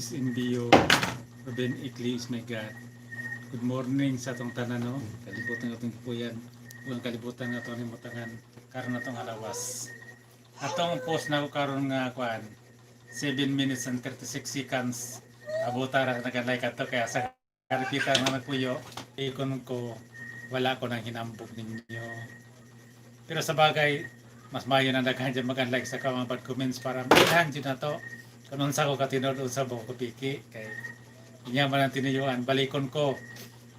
SMBO Ruben Ikli is my God. Good morning sa atong tanan, no. Kalibutan nga atong gipuyan ug ang kalibutan nga atong himutangan karon atong halawas. Atong post na ko karon nga kuan, 7 minutes and 36 seconds. Abuta ra nag-like ato kaya sa kalipitan nga nagpuyo ikon ko, wala ko nang hinambog ninyo. Pero sa bagay, mas mayo na daghan dyan mag-like sa mga bad comments para mailhan dyan na to kung unsa ko katinod, unsa ba ko piki, kay inya man ang tinuyuan. Balikon ko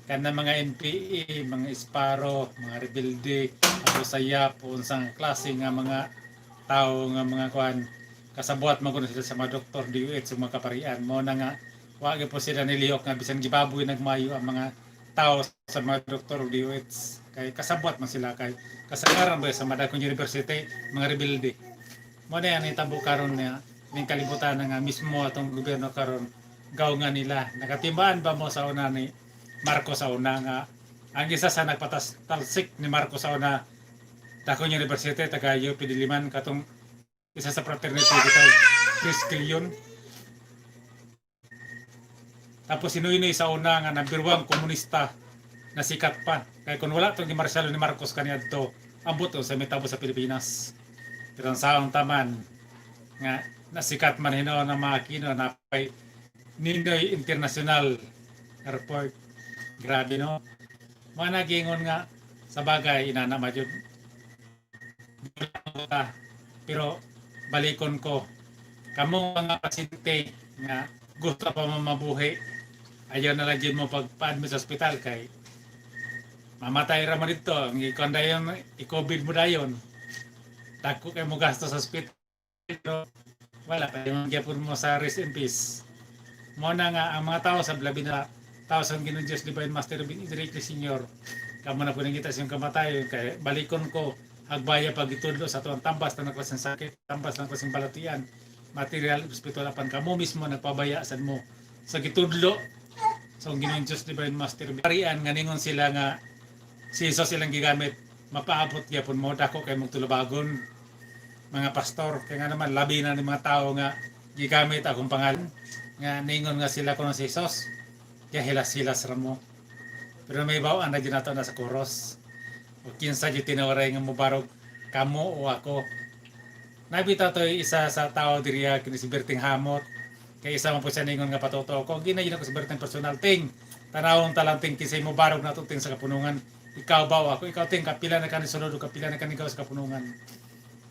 kana mga NPA, mga Esparo, mga rebelde, Abu Sayyaf, unsang klase nga mga tao nga mga kuan, kasabwat man kuno sila sa mga doktor, DOH ug mga kaparian. Mo na nga wa gyud po sila nilihok nga bisan gibaboy nagmayo ang mga tao sa mga doktor ug DOH kay kasabwat man sila, kay kasagaran ba sa Madakong University mga rebelde. Mo na yan itabo karon niya ning kalibutan na nga mismo atong gobyerno karon gaw nga nila. Nakatimbaan ba mo sa una ni Marcos sa una nga ang isa sa nagpatas talsik ni Marcos sa una Dakong University, taga UP Diliman, katong isa sa fraternity kita, Chris Gillion? Tapos si Noynoy sa una nga number one komunista na sikat pa, kay kung wala tong gimarsyalo ni Marcos kaniadto, ambot sa mitabo sa Pilipinas. Pero ang saong taman nga nasikat man hinuon ng mga Aquino na pay Ninoy International Airport. Grabe, no? Mga nagingon nga sa bagay inana ma jud. Pero balikon ko kamo mga pasyente nga gusto pa mo mabuhi, ayaw na lang jud mo pagpa-admit sa ospital kay mamatay ra mo dito. Ang ikaw dayon, i-COVID mo dayon, dako kay mo gasto sa ospital, pero wala pa yung gyapon mo sa rest in peace. Mo na nga ang mga tao sa labi na tao sa Ginoong Diyos Divine Master Ruben Enrique Senior, kamo na po nangita siyang kamatayon. Kay balikon ko, hagbaya pag itudlo sa tuang tambas na klaseng sakit, tambas ng klaseng balatian, material, spiritual, apan kamo mismo nagpabaya sad mo sa gitudlo sa Ginoong Diyos Divine Master. Parian nga ningon sila nga si Jesus silang gigamit, mapaabot gyapon mo, dako kay mong tulubagon, mga pastor, kay nga naman labi na ni mga tao nga gigamit akong pangalan nga ningon nga sila kuno si Jesus, kaya hilas-hilas ra mo. Pero may bawaan na dyan nato na sa kuros o kinsa jud tinawaray nga mobarog, kamo o ako. Nabita to'y isa sa tao diriya kini si Berting Hamot, kay isa man po siya ningon nga patuto ko. Gina yun ako si Berting personal. Ting, tanawong talang, ting, kinsay mo barog nato, ting, sa kapunungan, ikaw ba o ako? Ikaw, ting, kapila na kani sulod o kapila na kani sa kapunungan?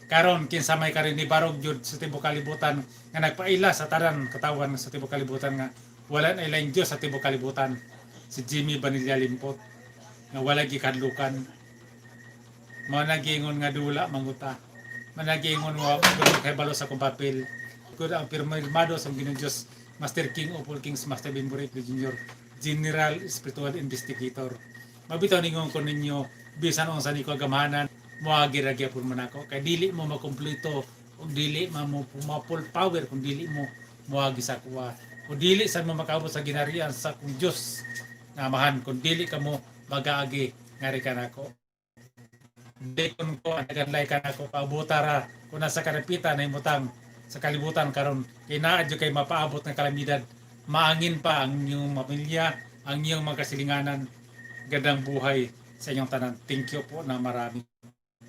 Karon kinsa may karon ni barog jud sa tibuok kalibutan nga nagpaila sa tanan katawan sa tibuok kalibutan nga wala na ilaing Dios sa tibuok kalibutan? Si Jimmy Vanilla Limpot nga wala gikadlukan. Mao nagingon nga dula manguta, managingon nga wa kay balo sa akong papel kun ang pirmado sa Ginoong Dios Master King of all Kings, Master Bimbo Jr., General Spiritual Investigator. Mabitaw ningon ko ninyo, bisan unsa ni ko gamhanan, moagi ra gyapon mo nako, kay dili mo makumpleto ug dili ma mo full power kung dili mo moagi sa kuwa o dili sad mo makaabot sa ginarian sa kung Dios nga Amahan kung dili ka mo magaagi ngari ka nako. Dili ko naganlay ka nako, paabuta ra kung nasa karapitan na imutang sa kalibutan karon, kay naa jud kay mapaabot nga kalamidad, maangin pa ang inyong pamilya, ang inyong mga kasilinganan. Gandang buhay sa inyong tanan. Thank you po na marami.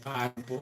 Paan po.